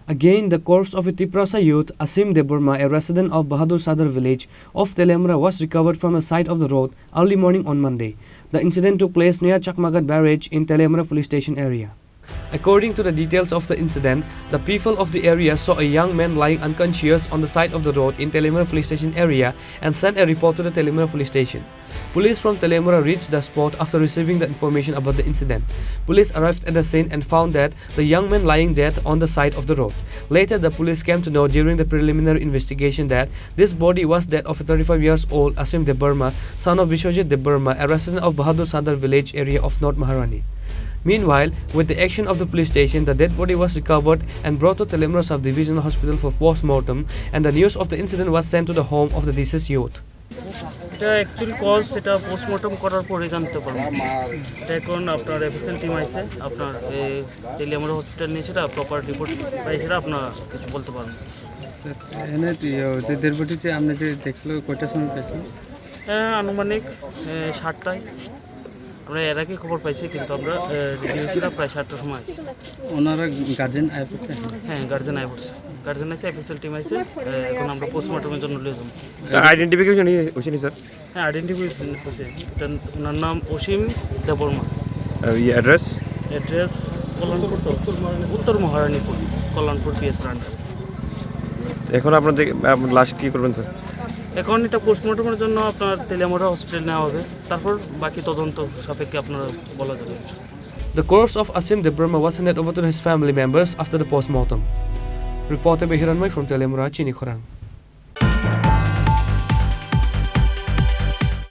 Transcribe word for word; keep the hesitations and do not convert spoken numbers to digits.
Again, the corpse of a Tiprasa youth, Asim Debbarma, a resident of Bahadur Sadar village of Teliamura, was recovered from the side of the road early morning on Monday. The incident took place near Chakmagat Barrage in Teliamura police station area. According to the details of the incident, the people of the area saw a young man lying unconscious on the side of the road in Teliamura police station area and sent a report to the Teliamura police station. Police from Teliamura reached the spot after receiving the information about the incident. Police arrived at the scene and found that the young man lying dead on the side of the road. Later, the police came to know during the preliminary investigation that this body was that of a thirty-five years old Asim Debbarma, son of Biswajit Debbarma, a resident of Bahadur Sadar village area of North Maharani. Meanwhile, with the action of the police station, the dead body was recovered and brought to Teliamura Sub-Divisional Hospital for post-mortem, and the news of the incident was sent to the home of the deceased youth. এটা actual cause, এটা পোস্টমর্টম করার পরে জানতে পারবো। এটা এখন আপনার FSL team আছে, আপনার এই তেলিয়ামুড়া হসপিটাল নিয়ে সেটা প্রপার রিপোর্ট পাই, সেটা আপনার কিছু বলতে পারবো। এনে তো ইয়ে, যে ডেড বডি যে আপনি যে দেখছিল, কয়টার সময় পেয়েছিল? হ্যাঁ, আনুমানিক এ, সাতটায়। আমরা এর আগে খবর পাইছি, কিন্তু আমরা এ, রেডি হয়েছিলাম প্রায় সাতটার সময় আছি। ওনারা গার্জেন আয় পড়ছে? হ্যাঁ, গার্জেন আয় পড়ছে। গার্জেন আছে, এফএসএল টিম আছে। এ, এখন আমরা পোস্টমর্টমের জন্য নিয়ে যাবো। আইডেন্টিফিকেশন হয়েছে নি স্যার? হ্যাঁ, আইডেন্টিফিকেশন হয়েছে। এটা, ওনার নাম অসীম দেববর্মা। আর এই অ্যাড্রেস? অ্যাড্রেস কল্যাণপুর তো, উত্তর মহারানীপুর, কল্যাণপুর পিএস আন্ডার। এখন আপনাদের, আপনার লাশ কি করবেন স্যার? এখন এটা পোস্টমর্টমের জন্য আপনার তেলিয়ামুড়া হসপিটাল নেওয়া হবে, তারপর বাকি তদন্ত সাপেক্ষে আপনারা বলা যাবে। The corpse of Asim Debbarma was handed over to his family members after the post-mortem. Reporter Behiranmai from Teliamura, Chini Khorang.